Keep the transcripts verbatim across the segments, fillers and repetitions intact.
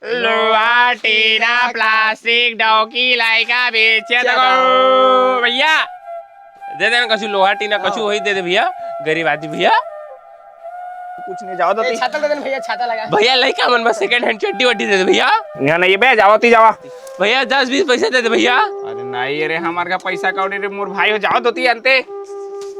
लोहा, टीना, प्लास्टिक, डौकी, लइका बेचे चलो। भैया, दे देना कछु लोहा, टीना, कछु हाँ। वही दे दे भैया, गरीब आदमी भैया। कुछ नहीं, जाओ तो ए, ती। छाता दे देना भैया, छाता लगा। भैया, लइका मन बस सेकंड हैंड चड्डी वड्डी दे दे भैया। यहाँ नहीं बे, जाओ ती, जाओ। भैया, दस बीस पैसे दे दे भैया। अरे नहीं रे, हमार का पैसा कौड़ी रे, मोर भाई हो, जाओ तो ती अंते।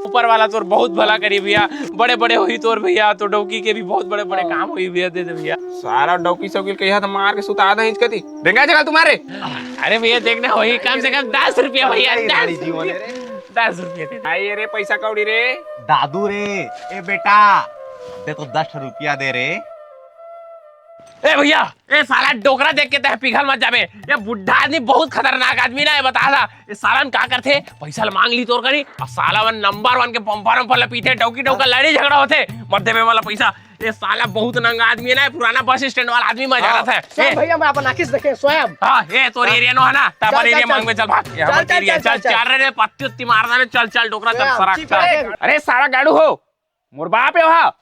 ऊपर वाला तोर बहुत भला करी भैया, बड़े बड़े होही तोर भैया, तो डौकी के भी बहुत बड़े बड़े काम होही भैया, दे दे भैया। सारा डौकी सौकी कहिया तो मार के सुता दे इंच कती। बेंगा जगह तुम्हारे। अरे भैया, देखना होही कम से कम दस रुपया भैया, अरे दस भाई जी, रुपया। दस रुपया दे दे। आई रे पैसा कौड़ी रे। दादू रे, ए बेटा, दे तो दस रुपया दे रे। ए भैया, ए साला डोकरा देख के तह पिघल मत जाबे। ये बुढ़ा आदमी बहुत खतरनाक आदमी ना, ये बता दा। ये साला मन का करथे, पैसा ल मांग ली तोर करी, और साला मन नंबर वन के बम्पर वम्पर ल पीथे, डौकी डौका लड़ाई झगड़ा होथे, मत देबे वाला पैसा। ये साला बहुत नंगा आदमी है ना, पुराना बस स्टैंड वाला आदमी मैं जानत है। चल ए, भैया, मैं अपन आँखी से देखे, स्वयं। हाँ, ये तोर एरिया नो है ना, तब चल, चल, एरिया चल। मांगबे, चल भाग, ये चल, हमर चल, एरिया, चल, चल, चल, चल। चल रे रे, पत्ती उत्ती मार दे, चल, चल, डोकरा, चल, सराक, चल। अरे सारा गाड़ू हो, मोर बाप है वहाँ।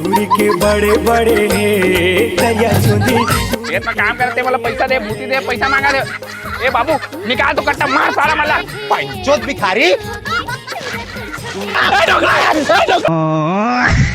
टूरी के बड़े बड़े हे करिया चुंदी। ये तो काम करते, मतलब पैसा दे, भूती दे, पैसा मांगा दे। ए बाबू, निकाल तो कट्टा, मार साला मल्ला। पंचोत भिखारी। ए डोकरा, ए डोकरा।